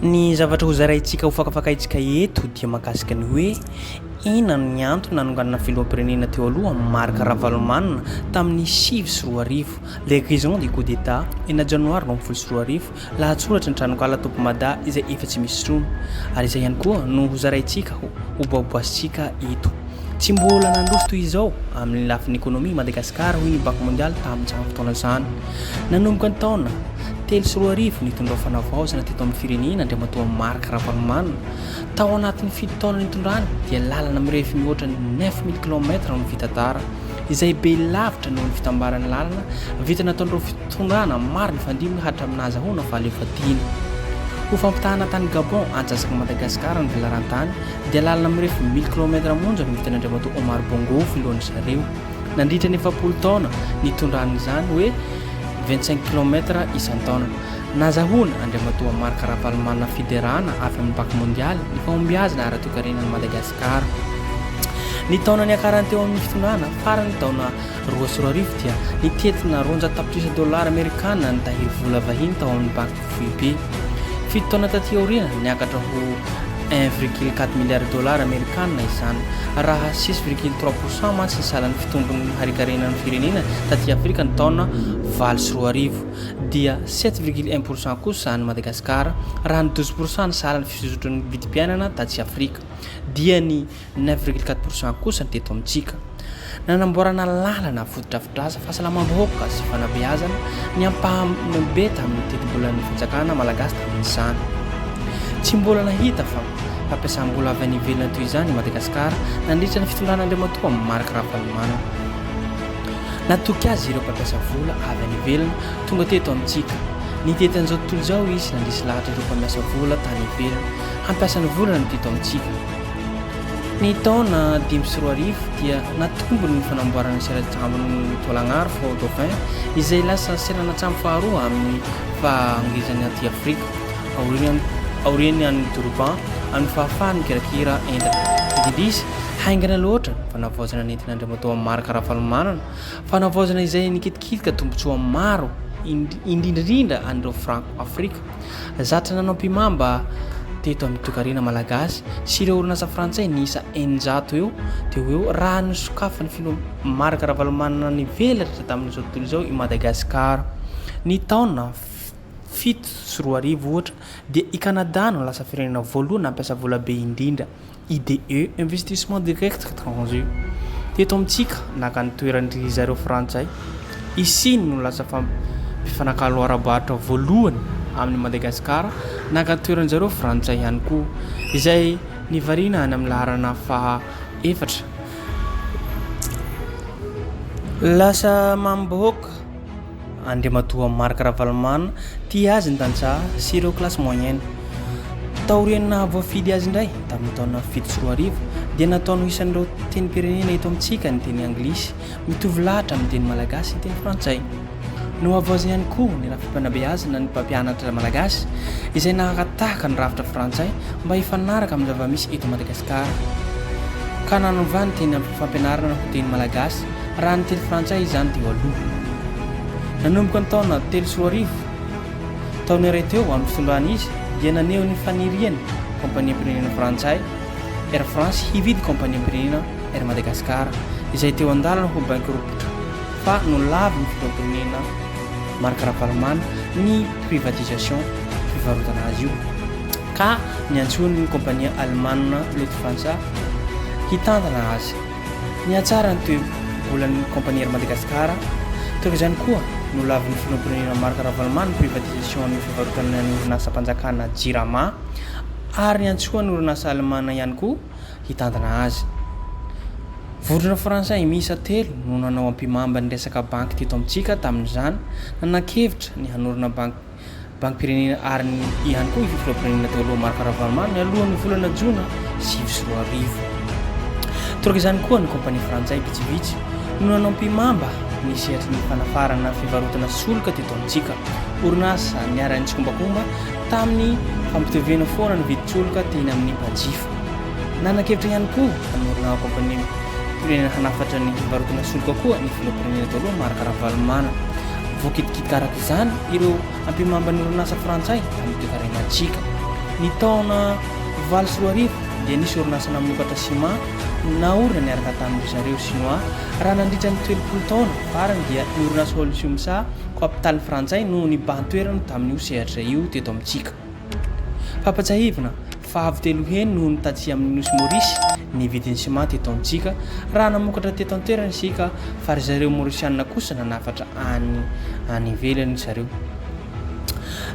Ny zavatra hozaraintsika hofakafakaintsika eto dia mahakasika ny hoe inona ny antony nanonganana filoham-pirenena teo aloha Marc Ravalomanana tamin'ny 2009, Les raisons du coup d'Etat, enina janoary 2012, lahatsoratry ny tranonkala Top Mada izay efa tsy misy intsony ary izay ihany koa no hozaraintsika hobaobaosintsika eto. Tsy mbola nandroso toy izao amin'ny lafiny ekonomia i Madagasikara, hoy ny Banky Mondialy tamin'izany fotoana izany. Nanomboka ny taona 2003 nitondra fanavaozana teto amin'ny firenena Andriamatoa Marc Ravalomanana. Tao anatin'ny fito taona nitondrany dia lalana mirefy mihoatra ny 9000 kilaometatra no vita tara, izay be lavitra noho ny fitambaran'ny lalana vita nataon'ireo fitondrana maro nifandimby hatramin'ny nahazahoana fahaleovantena. Ho fampitahana tany Gabon, antsasak'i Madagasikara ny velaran-tany, dia lalana mirefy mille kilaometatra monja no vitan'Andriamatoa Omar Bongo filohan-dry zareo nandritra ny 40 taona nitondrany izany hoe 25 kilomètre isan-taona. Nazahoana Andriamatoa Marc Ravalomanana fiderana avy amin'ny Banky Mondialy ny fahombiazana ara-toekarenan'i Madagasikara. Ny taona niakarany teo amin'ny fitondrana, faran'ny taona 2002 dia nitentina 200 tapitrisa dolara amerikana ny tahiry vola vahiny tao amin'ny Banky Foibe. Fito taona taty aoriana, niakatra ho 1,4 milliard dolara amerikana izany. Raha 6,3 pour cent mantsy ny salan'ny fitombon'ny harinkarenan'ny firenena taty Afrika ny taona 2008, dia 7,1 pour cent kosa any Madagasikara, raha ny 12 pour cent ny salan'ny fisondrotran'ny vidim-piainana tatsy Afrika, dia ny 9,4 pour cent kosa ny teto amintsika. Nanamboarana lalana, fotodrafitrasa, fahasalamam-bahoaka sy fanabeazana ny ampahany be tamin'ny tetibolan'ny fanjakana malagasy tamin'izany. Tsy mbola nahita fa fampiasam-bola avy any ivelany toy izany i Madagasikara nandritra ny fitondran'Andriamatoa Marc Ravalomanana. Natoky azy ireo mpampiasa vola avy any ivelany tonga teto amintsika. Nitety an'izao tontolo izao izy nandresy lahatra ireo mpampiasa vola tany ivelany hampiasa ny volany teto amintsika. Ny taona 2005 dia natombony ny fanamboarana ny seranan-tsambon'i Taolagnaro, Fort Dauphin, izay lasa seranan-tsambo faharoa amin'ny fahangezany aty Afrika, aorian'ny an'i Durban, amin'ny fahafahany mikirakira entana. Indrisy, haingana loatra ny fanavaozana nentin'Andriamatoa Marc Ravalomanana, fanavaozana izay nikitikitika tombontsoa maro, indrindraindrindra an'ireo Franco-Afrika. Zatra nanao mpimamba teto amin'ny toekarena malagasy sy ireo orinasa frantsay niisa 600 eo teo ho eo raha nosokafan'ny filoha Marc Ravalomanana nivelatra tamin'izao tontolo izao i Madagasikara. Ny taona 2007 ohatra dia i Canada no lasa firenena voalohany nampiasa vola be indrindra IDE, Investissement Direct Étranger, teto amintsika, naka ny toeran-dry zareo frantsay. I Siny no lasa mpifanakalo ara-barotra voalohany amin'i Madagasikara, naka ny toeran-jareo frantsay ihany koa, izay nivarina any amin'ny laharana faha efatra. Lasa mamim-bahoaka. Andriamatoa Marc Ravalomanana, tia azy ny tantsaha sy ireo classe moyenne. Taorian'ny nahavoafidy azy indray, tamin'ny taona 2007, dia nataony ho isan'ireo tenim-pirenena eto amintsika ny teny anglisy, mitovy lahatra amin'ny teny malagasy sy teny frantsay. Nohavaozina ihany koa ny rafi-panabeazana ny mpampianatra malagasy, izay naka tahaka ny rafitra frantsay mba hifanaraka amin'ny zava-misy eto Madagasikara, ka nanovany teny fampianarana ho teny malagasy. Raha ny teny frantsay izany teo aloha. Nanomboka ny taona 2003, taona iray teo amin'ny fitondrana izy, dia naneho ny faniriany kaompaniam-pirenena frantsay, Air France hividy kaompaniam-pirenena Air Madagascar, izay teo an-dalana ho bankiropotra, fa nolavin'ny filoham-pirenena Marc Ravalomanana ny privatisation, fivarotana azy io, ka niantsoany ny kaompania alemana Lufthansa hitantana azy. Nihatsara ny toe-bolan'ny kaompania Air Madagascar. Toy izany koa, nolavin'ny filoham-pirenena Marc Ravalomanana ny privatisation ny fivarotana ny orinasam-panjakana Jirama ary niantsoany orinasa alemana ihany koa hitantana azy. Vondrona frantsay miisa telo no nanao ampihimamba ny resaka banky teto amintsika tamin'izany, nanan-kevitra ny hanorina banky Bankim-pirenena ary ny ihany koa io filoham-pirenena teo aloha Marc Ravalomanana mialohan'ny volana jona 2009. Toraka izany koa ny kompania frantsay vitsivitsy no nanao mpimamba ny sehatry ny fanafarana fivarotana solika teto amintsika. Orinasa niara-nitsikombakomba tamin'ny fampitoviana foana ny vidin-tsolika teny amin'ny mpanjifa. Nanan-kevitra ihany koa hanorina kaompaniam-pirenena hanafatra ny fivarotana solika koa ny filoham-pirenena teo aloha Marc Ravalomanana. Voakitikitika araka izany ireo ampihimamban'ny orinasa frantsay tamin'ny toekarenantsika. Ny taona 2008 dia nisy orinasa namokatra ciment naorina niaraka tamin-dry zareo Sinoa raha nandritra ny 30 taona farany dia ny orinasa Holcim-sa Capital frantsay no nibahan-toerana tamin'io sehatra io teto amintsika. Fampatsiahivina fa avo telo heny noho ny tatsy amin'ny Nosy Maorisy ny vidin'ny ciment teto amintsika raha namokatra teto an-toerana isika fa ry zareo Maorisianina kosa nanafatra any any ivelany zareo.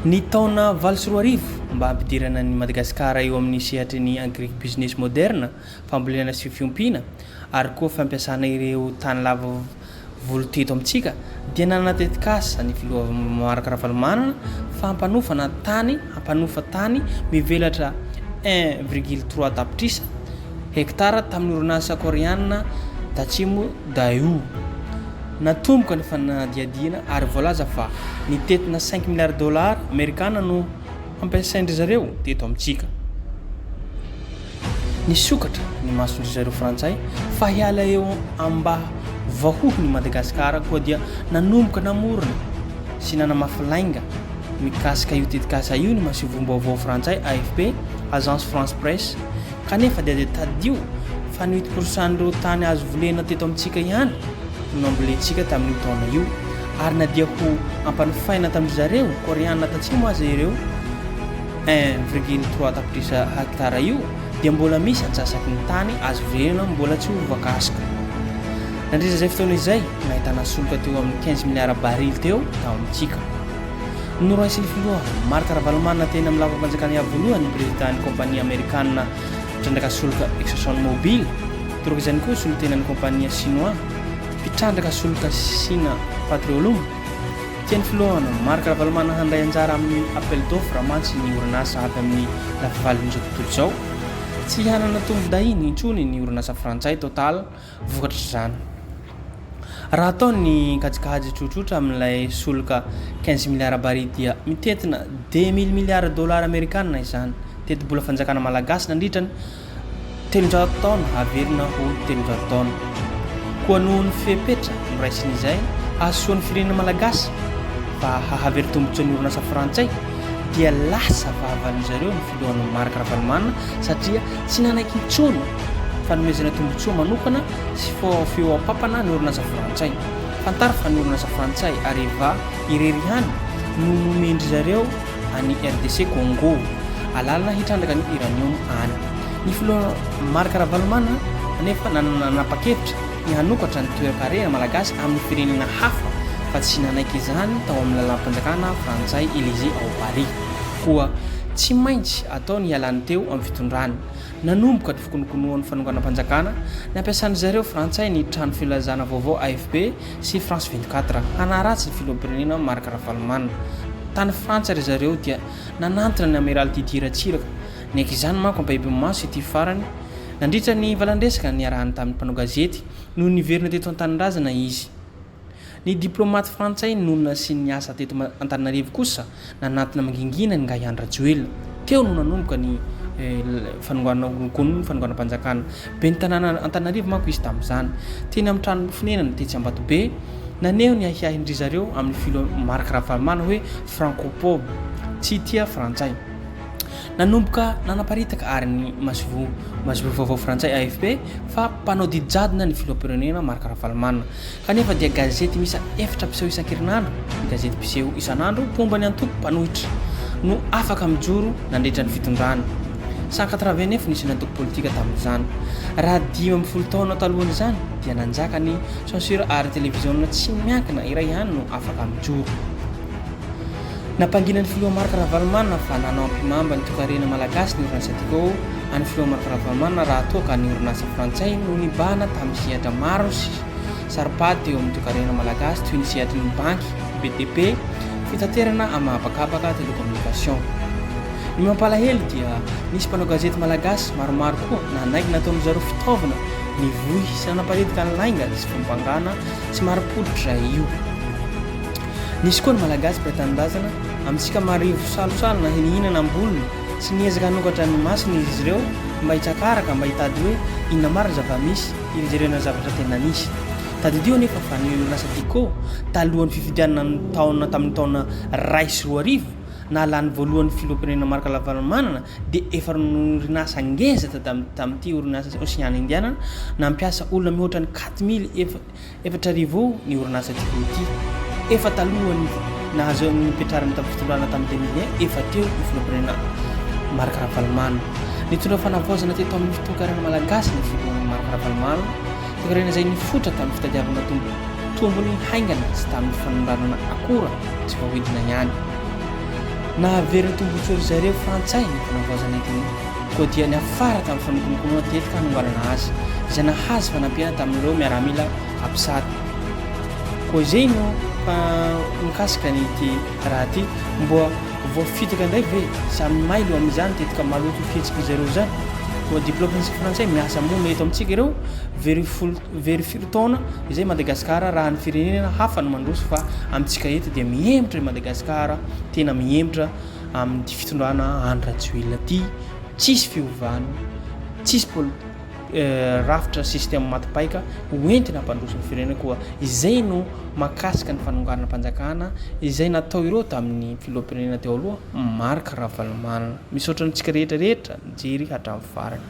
Ny taona 2008, mba hampidirana an'i Madagasikara eo amin'ny sehatry ny agribusiness moderne, fambolena sy fiompiana, ary koa fampiasana ireo tany lava volo teto amintsika, dia nanana tetikasa ny filoha Marc Ravalomanana fa hampanofana tany hampanofa tany mivelatra 1,3 tapitrisa hektara tamin'ny orinasa koreana Tatsimo Daewoo. Natomboka ny fanadihadiana ary voalaza fa nitentina cinq milliards dollars amerikana no hampiasain-dry zareo teto amintsika. Nisokatra ny mason-dry zareo frantsay fa hiala eo amba vahohon'i Madagasikara koa dia nanomboka namorona sy nanamafy lainga mikasika io tetikasa io ny masoivohom-baovao frantsay AFP, Agence France Presse, Kanefa dia dia tadidio fa ny huit pour cent-n'ireo tany azo volena teto amintsika ihany no nambolentsika tamin'io taona io, ary na dia ho ampanofaina tamin-dry zareo Koreana Tatsimo aza ireo 1,3 tapitrisa hektara io dia mbola misy antsasaky ny tany azo volena mbola tsy ho voakasika. Nandritra izay fotoana izay, nahitana solika teo amin'ny 15 miliara barily teo tao amintsika. Noraisin'ny filoha Marc Ravalomanana teny amin'ny lapam-panjakana Iavoloha ny prezidan'ny kaompania amerikanina mpitrandraka solika Exxon Mobil, toraka izany koa solontenan'ny kaompania sinoa mpitrandraka solika Sina Patriolum. Tian'ny filoha Marc Ravalomanana handray anjara amin'ny appel d'offre mantsy ny orinasa avy amin'ny lafivalon'izao tontolo izao. Tsy hanana tombondahiny intsony ny orinasa frantsay Total vokatr'izany. Raha atao ny kajikajy tsotsotra amin'ilay solika 15 milliards baril dia mitentina 2000 milliards dollars amerikana izany, tetibola fanjakana malagasy nandritra ny 300 taona averina ho 300 taona. Koa noho ny fepetra noraisiny izay hahasoa ny firenena malagasy fa hahavery tombotsoa ny orinasa frantsay dia lasa fahavalon-dry zareo ny filohany Marc Ravalomanana satria tsy nanaiky intsony fanomezana tombontsoa manokana sy fihoa-pampana ny orinasa frantsay. Fantaro fa ny orinasa frantsay Areva irery ihany no nomen-dry zareo an'i RDC Congo alalana hitrandraka ny uranium any. Ny filoha Marc Ravalomanana anefa nanapa-kevitra ny hanokatra ny toekarena malagasy amin'ny firenena hafa fa tsy nanaiky izany tao amin'ny lalam-panjakana frantsay Elysée ao Paris. Koa tsy maintsy atao ny hialany teo amin'ny fitondrany. Nanomboka ny fikonokonoan'ny fanonganam-panjakana, nampiasan-dry zareo frantsay ny trano filazana vaovao AFP sy France 24 hanaratsy ny filoham-pirenena Marc Ravalomanana. Tany Frantsa ry zareo dia nanantona ny Amiraly Didier Ratsiraka. Niaiky izany manko ampahibemaso ity farany nandritra ny valandresaka niarahany tamin'ny mpanao gazety nony niverina teto an-tanindrazana izy. Ny diplaomaty frantsay nonina sy niasa teto Antananarivo kosa nanantona mangingina an'i Ngahy Andry Rajoelina. Teo no nanomboka ny fanonganana fanonganam-panjakana. Ben'ny tanàna Antananarivo manko izy tamin'izany. Teny amin'ny trano fonenany tetsy Ambatobe, naneho ny ahiahin-dry zareo amin'ny filoha Marc Ravalomanana hoe francophobe, tsy tia frantsay. Nanomboka nanaparitaka ary ny masoivoho masoivoho vaovao frantsay AFP fa mpanao didy jadona ny filoham-pirenena Marc Ravalomanana. Kanefa dia gazety miisa efatra mpiseho isan-kerinandro, ny gazety mpiseho isan'andro mpomba ny antoko mpanohitra, no afaka mijoro nandritra ny fitondrany. 189 ny isan'ny antoko politika tamin'izany. Raha 15 taona talohan'izany dia nanjaka ny censure ary televiziona tsy miankina iray ihany no afaka mijoro. Nampangina ny filoha Marc Ravalomanana fa nanao ampihimamba ny toekarena malagasy ny orinasa Tiko an'ny filoha Marc Ravalomanana raha toa ka ny orinasa frantsay no nibahana tamin'ny sehatra maro sy saro-pady teo amin'ny toekarena malagasy toy ny sehatry ny banky, BTP, fitaterana ama-habakabaka, télécommunication. Ny mampalahelo dia nisy mpanao gazety malagasy maromaro koa nanaiky nataon'ny zareo fitaovana nivoy sy nanaparitaka ny lainga sy fampangana tsy marim-pototra io. Nisy koa ny Malagasy mpiray tanindrazana amintsika marivo salotsalona nihinana am-bolony. Tsy niezaka hanokatra ny masony izy ireo mba hitsakaraka, mba hitady hoe inona marina ny zava-misy, hijerena ny zavatra tena nisy. Tadidio anefa fa ny orinasa Tiko, talohan'ny fifidianana ny taona tamin'ny taona 2001, nahalany voalohany filoham-pirenena Marc Ravalomanana dia efa orinasa ngeza tamin'ity orinasa Ocean Indiana nampiasa olona mihoatra ny 4000 4000 ny orinasa Tiko ity. Efa talohan'ny nahazoany nipetrarany tamin'ny fitondrana tamin'ny 2001 efa teo ny filoham-pirenena Marc Ravalomanana. Nitondra fanavaozana teto amin'ny toekarena malagasy ny filohana Marc Ravalomanana, toekarena izay nifotra tamin'ny fitadiavana tombony haingana sy tamin'ny fanondranana akora tsy voahodina ihany. Nahavery ny tombontsoa ry zareo frantsay ny fanavaozana entin'ny koa dia niafara tamin'ny fanokonokonoana tetika hanonganana azy, izay nahazo fanampiana tamin'ireo miaramila Apsat. Koa izay no fa mikasika ny ity raha ity. Mboa voafitaka indray ve? Samy mailo amin'izany tetika maloto fihetsik'i zareo izany. Koa diplomatie frantsay miasa monina eto amintsika ireo very folo very firy taona izay Madagascar raha ny firenena hafa no mandroso fa amintsika eto dia mihemotra i Madagascar tena mihemotra amin'ity fitondrana Andry Rajoelina ity tsisy fiovana tsisy pol rafitra système maty paika ho entina hampandroso ny firenena koa izay no mahakasika ny fanonganam-panjakana izay natao ireo tamin'ny filoham-pirenena teo aloha Marc Ravalomanana. Misaotra antsika rehetra rehetra nijery hatramin'ny farany.